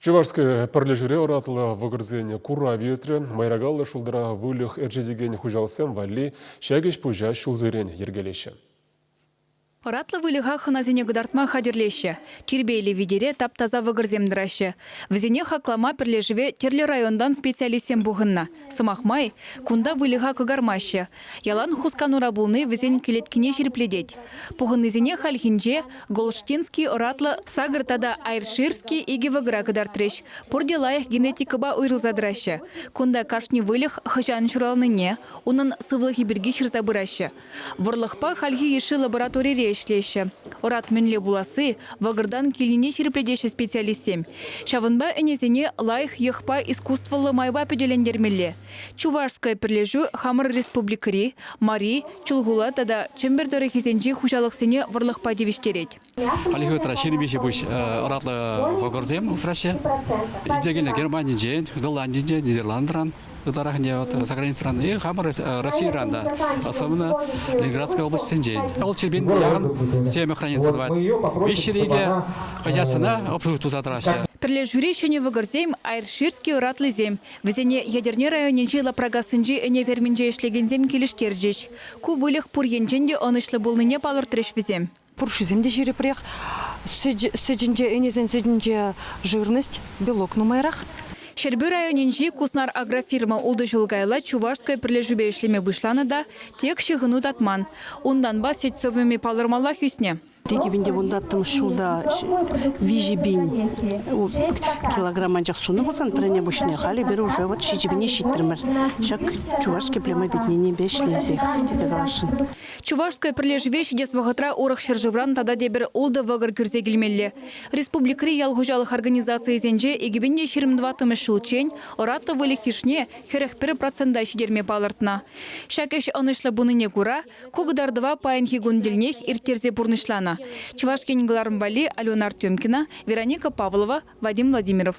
Чувашское пӗрлешӳре ӑратлӑ вӑкӑрсен куравӗ иртрӗ. Мӑйракаллӑ шултра выльӑх ӗрчетекен хуҫалӑхсем валли ҫак ӗҫ-пуҫа ҫулсерен йӗркелеҫҫӗ. Ӑратлӑ выльӑха хӑнасене кӑтартма хатӗрлеҫҫӗ. Тирпейлӗ витере тап-таса вӑкӑрсем тӑраҫҫӗ. Вӗсене хаклама пӗрлешӗве тӗрлӗ районтан специалистсем пухӑннӑ. Сӑмах май, кунта выльӑха кӑкармаҫҫӗ. Ялан хусканура пулни вӗсен кӗлеткине ҫирӗплетет. Пухӑннисене хальхинче Голштинский ӑратлӑ сакӑр тата Айрширский икӗ вӑкӑра кӑтартрӗҫ. Пурте лайӑх генетикӑпа уйрӑлса тӑраҫҫӗ. Кунта кашни выльӑх хӑҫан ҫуралнине, унӑн сывлӑхӗ пирки ҫырса пыраҫҫӗ. Вӑрлӑхпа хальхи йышши лабораторире ӗҫлеҫҫӗ. Ӑрат мӗнле пуласси вӑкӑртан килнине ҫирӗплетеҫҫӗ специалистсем. Ҫавӑнпа ӗнесене лайӑх йӑхпа искусствӑллӑ майпа пӗтӗлентермелле. Чувашское пӗрлешӳ хамӑр республикӑри, Мари, Чулхула тата Чӗмпӗр тӑрӑхӗсенчи хуҫалӑхсене вӑрлӑхпа тивӗҫтерет. Хальхи вӑхӑтра 23 пуҫ ӑратлӑ вӑкӑрсем усраҫҫӗ. Илсе килнӗ Германинчен, Голландинчен, Нидерландран ытларах ӗнтӗ вот за границӑран и хамӑр Российӑран та, особенно Ленинградской облаҫӗнчен. Вӑл чирпен яхӑн семя храниться тӑвать. Виҫҫӗр икӗ хозяйствӑна обслуживать туса тӑраҫҫӗ. Пӗрлешӳри ҫӗнӗ вӑкӑрсем Айрширски ӑратлисем. Вӗсене Етӗрне районӗнчи Лапракассинчи ӗне ферминче ӗҫлекенсем килӗштерчӗҫ. Ку выльӑх пур енчен те ӑнӑҫлӑ пулнине палӑртрӗҫ вӗсем. Пуршисем те ҫирӗпрех. Сӗтӗнче, ӗнесен сӗтӗнче жирность, белок нумайрах. Ҫӗрпӳ районӗнчи Куснар агрофирма ултӑ ҫул каялла Чувашское пӗрлешӳпе ӗҫлеме пуҫланӑ та тек ҫыхӑну татман. Унтанпа сӗт сӑвӑмӗ палӑрмаллах ӳснӗ. 2014 ҫулта 3000 килограмм анчах сунӑ пулсан пӗрене пуҫне, халӗ эпир уже вот 7000 ҫитрӗмӗр. Ҫак чувашский племобединенипе ӗҫлесех тесе каласшӑн. Чувашское пӗрлешӗве ҫитес вӑхӑтра урӑх ҫӗршывран тата тепӗр ултӑ вӑкӑр кӳрсе килмелле. Республикӑри ял хуҫалӑх организацийӗсенче 2024 ҫулччен ӑратлӑ выльӑх йышне 41 процента ҫитерме палӑртнӑ. Ҫак ӗҫ ӑнӑҫлӑ пынине кура ку кӑтартӑва паянхи кун тӗлнех ирттерсе пурнӑҫланӑ. Чӑваш Ен кӑларӑм валли Алена Артемкина, Вероника Павлова, Вадим Владимиров.